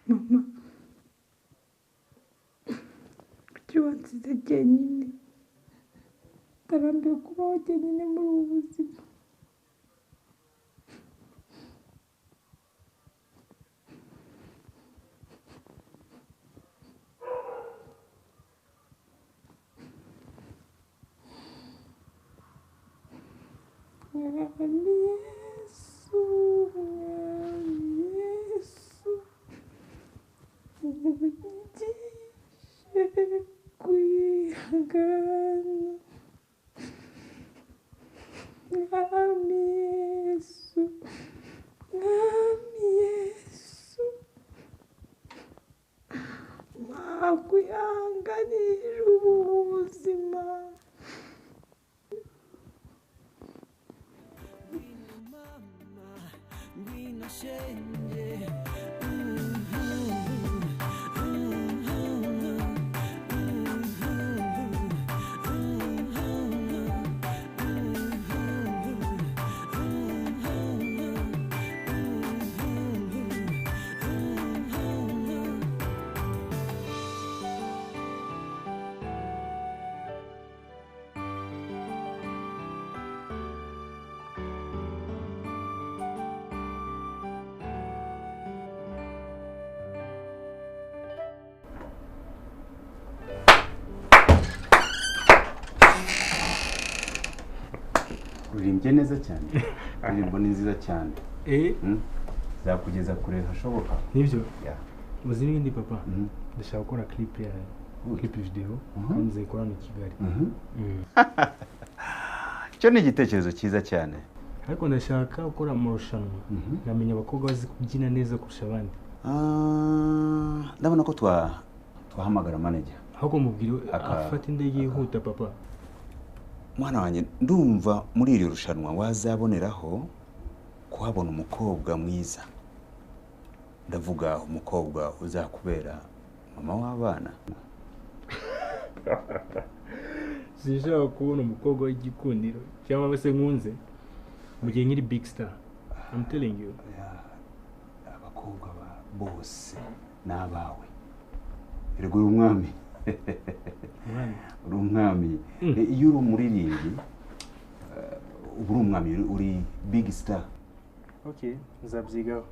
Mama, kuki wansize jyenyine? Ndarambiwe kubaho jyenyine muri ubu buzima. Mwami Yesu, Mwami Yesu, unyigishe kwihangana. Mwami Yesu, Mwami Yesu, makwihanganira ubu buzima. Uririmbye neza cyane. Indirimbo ni nziza cyane. Zakugeza kure hashoboka. Nibyo. Uzi n'ibindi papa? Ndashaka gukora clip ya clip video kandi nzayikora mu Kigali. Icyo ni igitekerezo cyiza cyane. Ariko ndashaka gukora amarushanwa nkamenya abakobwa bazi kubyina neza kurusha abandi. Ndabona ko twahamagara manager. Ahubwo mubwire afate indege yihuta papa. Mwana wanjye, ndumva muri iri rushanwa wazaboneraho kuhabona umukobwa mwiza. Ndavuga umukobwa uzakubera mama w'abana. Sinshaka kubona umukobwa w'igikundiro cyangwa se nkunze mu gihe nkiri big star. I'm telling you. Abakobwa bose ni abawe. Erega uri umwami. Uri umwami. Iyo uri umuririmbyi uba uri umwami, uri big star. Okay, nzabyigaho.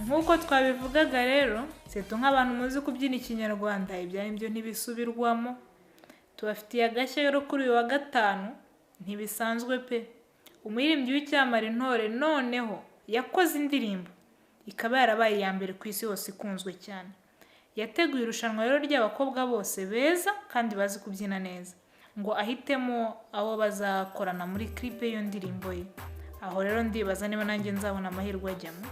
Nk'uko twabivugaga rero, setu nk'abantu muzi kubyina ikinyarwanda, ibyanyu byo ntibisubirwamo. Tubafitiye agashya rero kuri uyu wa gatanu, ntibisanzwe pe. Umuririmbyi w'icyamamare Intore noneho yakoze indirimbo ikaba yarabaye iya mbere ku isi hose ikunzwe cyane. Yateguye irushanwa rero ry'abakobwa bose beza kandi bazi kubyina neza, ngo ahitemo abo bazakorana muri clip y'iyo ndirimbo ye. Aho rero ndibaza niba nanjye nzabona amahirwe ajyamo.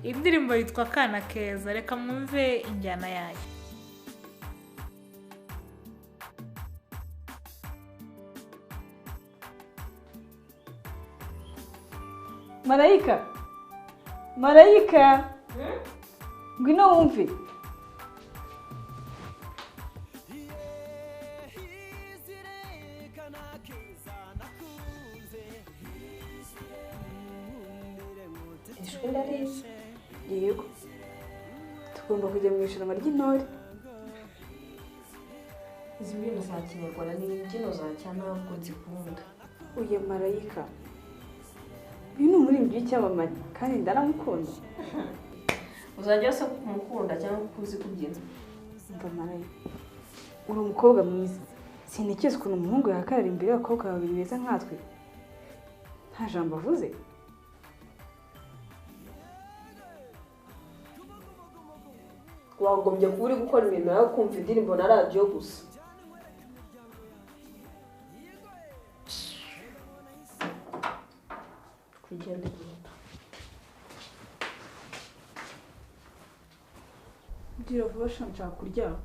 Indirimbo yitwa Kana Keza, reka mwumve injyana yayo. Marayika, Marayika, ngwino wumve. Ijwi ndarizi. Yego, tugomba kujya mu irushanwa ry'intore. Izi mbyino za kinyarwanda ni imbyino za cyane ntabwo nzikunda. Uyu Marayika, uyu ni umuririmbyi w'icyamamare kandi ndaramukunda. Uzajya se kumukunda cyangwa kuzi kubyina? Umva Marayika, uri umukobwa mwiza. Sintekereza ukuntu umuhungu yahagarara imbere y'abakobwa babiri beza nkatwe nta jambo avuze. Wagombye kuba uri gukora imirimo yawe kumva indirimbo na radiyo gusa. Twigendere. Gira vuba sha nshaka kuryama.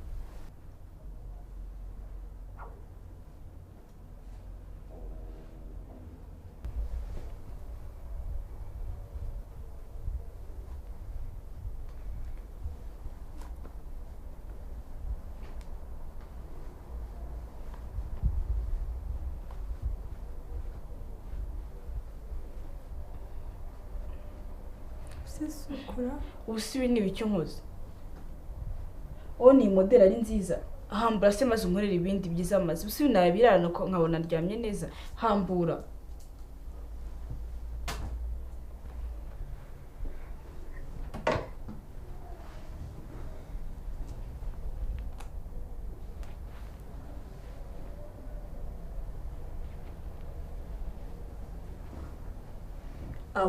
Ubu si ibi ni ibiki nkoze? Wowe ni modeli ari nziza, hambura se maze unkorere ibindi byiza maze. Ubu si ibi nabirarana nkabona ndyamye neza, hambura.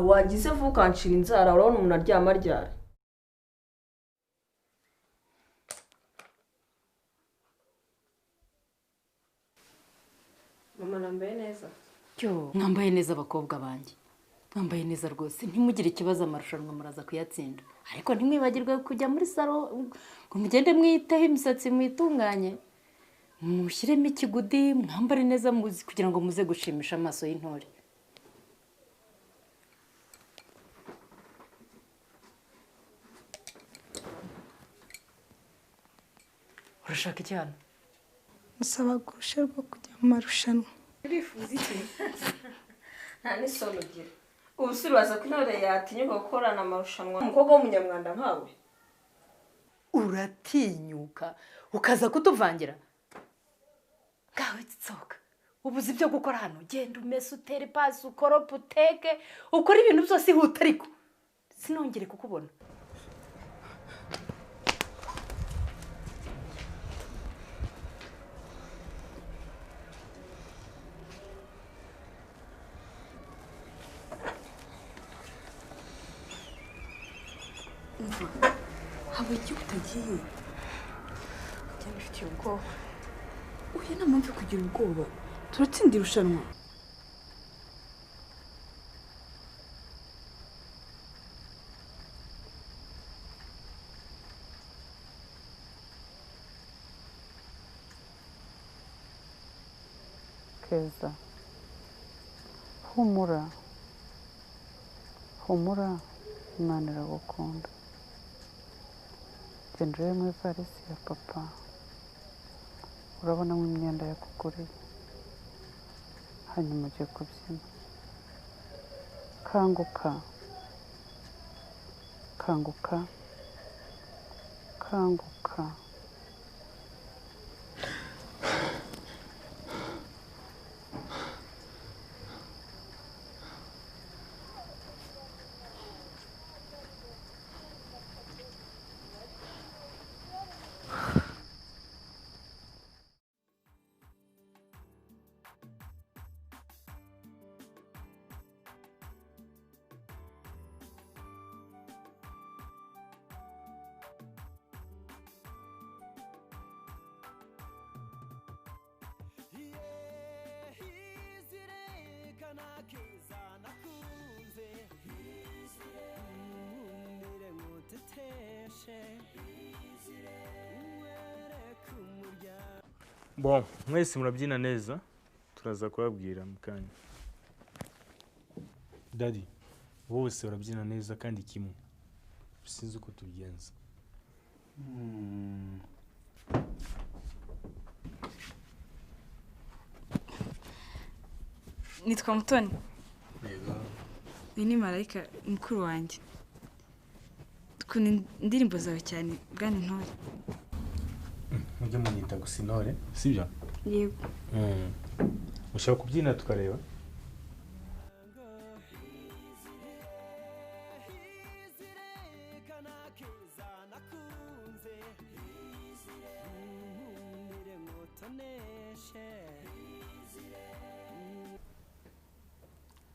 Wagize vuba ukancira inzara, urabona umuntu aryama aryara. Mama nambaye neza. Cyo mwambaye neza abakobwa banjye. Mwambaye neza rwose, ntimugire ikibazo, amarushanwa muraza kuyatsinda. Ariko ntimwibagirwe kujya muri salo ngo mugende mwiteho imisatsi mwitunganye. Mushyiremo ikigudi, mwambare neza muzi kugira ngo muze gushimisha amaso y'intore. Urashaka iki hano? Musaba uruhushya rwo kujya mu marushanwa. Urifuza iki? Nta n'isoni ugira. Ubu se uribaza ko intore yatinyuka gukorana amarushanwa umukobwa w'umunyamwanda nkawe? Uratinyuka ukaza kutuvangira? Ngawe tsoka. Ubuze ibyo gukora hano, genda umese, utere pasi, ukorope, uteke, ukore ibintu byose ihuta ariko sinongere kukubona. Haba iki utagiye? Njye mbifitiye ubwoba. Oya nta mpamvu yo kugira ubwoba. Turatsinda irushanwa. Keza, humura, humura, Imana iragukunda. Genda urebe muri ivarisi ya papa, urabonamo imyenda yakuguriye, hanyuma ugiye kubyina. Kanguka, kanguka, kanguka. Bon, mwese murabyina neza, turaza kubabwira mu kanya. Daddy, bose barabyina neza kandi kimwe. Sinzi uko tubigenza. Nitwa Mutoni. Yego. Uyu ni Marayika mukuru wanjye. Dukunda indirimbo zawe cyane, bwana Intore. Mujye munyita gusa Intore, sibyo? Yego. Ushaka kubyina tukareba?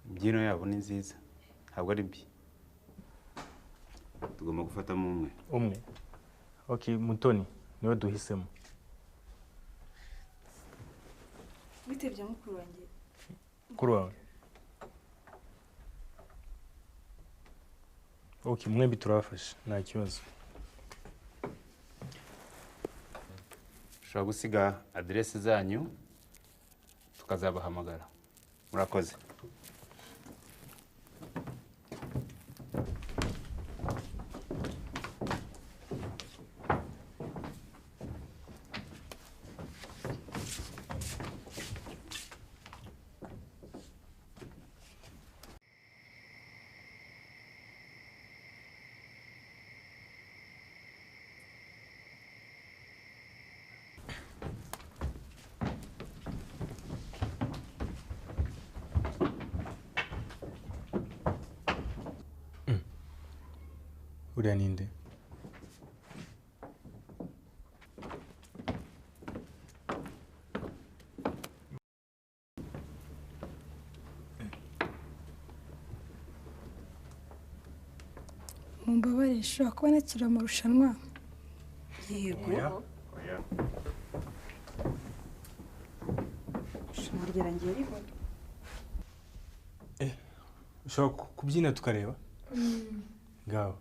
Imbyino yabo ni nziza, ntabwo ari mbi. Tugomba gufatamo umwe. Umwe. Okay, Mutoni niwe duhisemo. Bite bya mukuru wanjye? Mukuru wawe. Okay, mwembi turabafasha, nta kibazo. Ushobora gusiga aderesi zanyu tukazabahamagara. Murakoze. Uriya ninde? Mumbabarire, nshobora kuba nakira amarushanwa? Yego. Irushanwa ryarangiye ribona. Ushobora kubyina tukareba? Ngaho.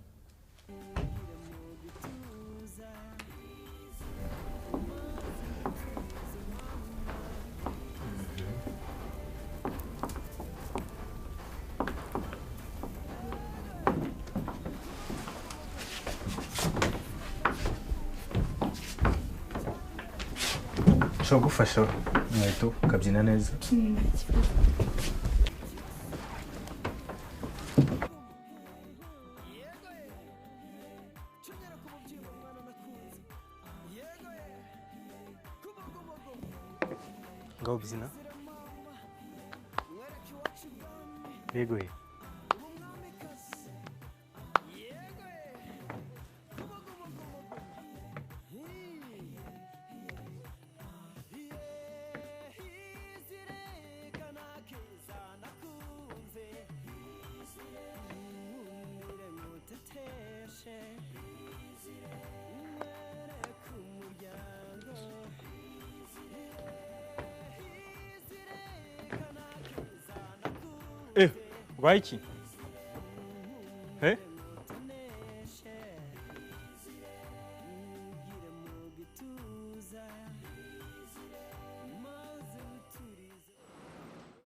Ushobora gufasha inkweto ukabyina neza. Ngaho byina. Yego ye. Ubaye iki?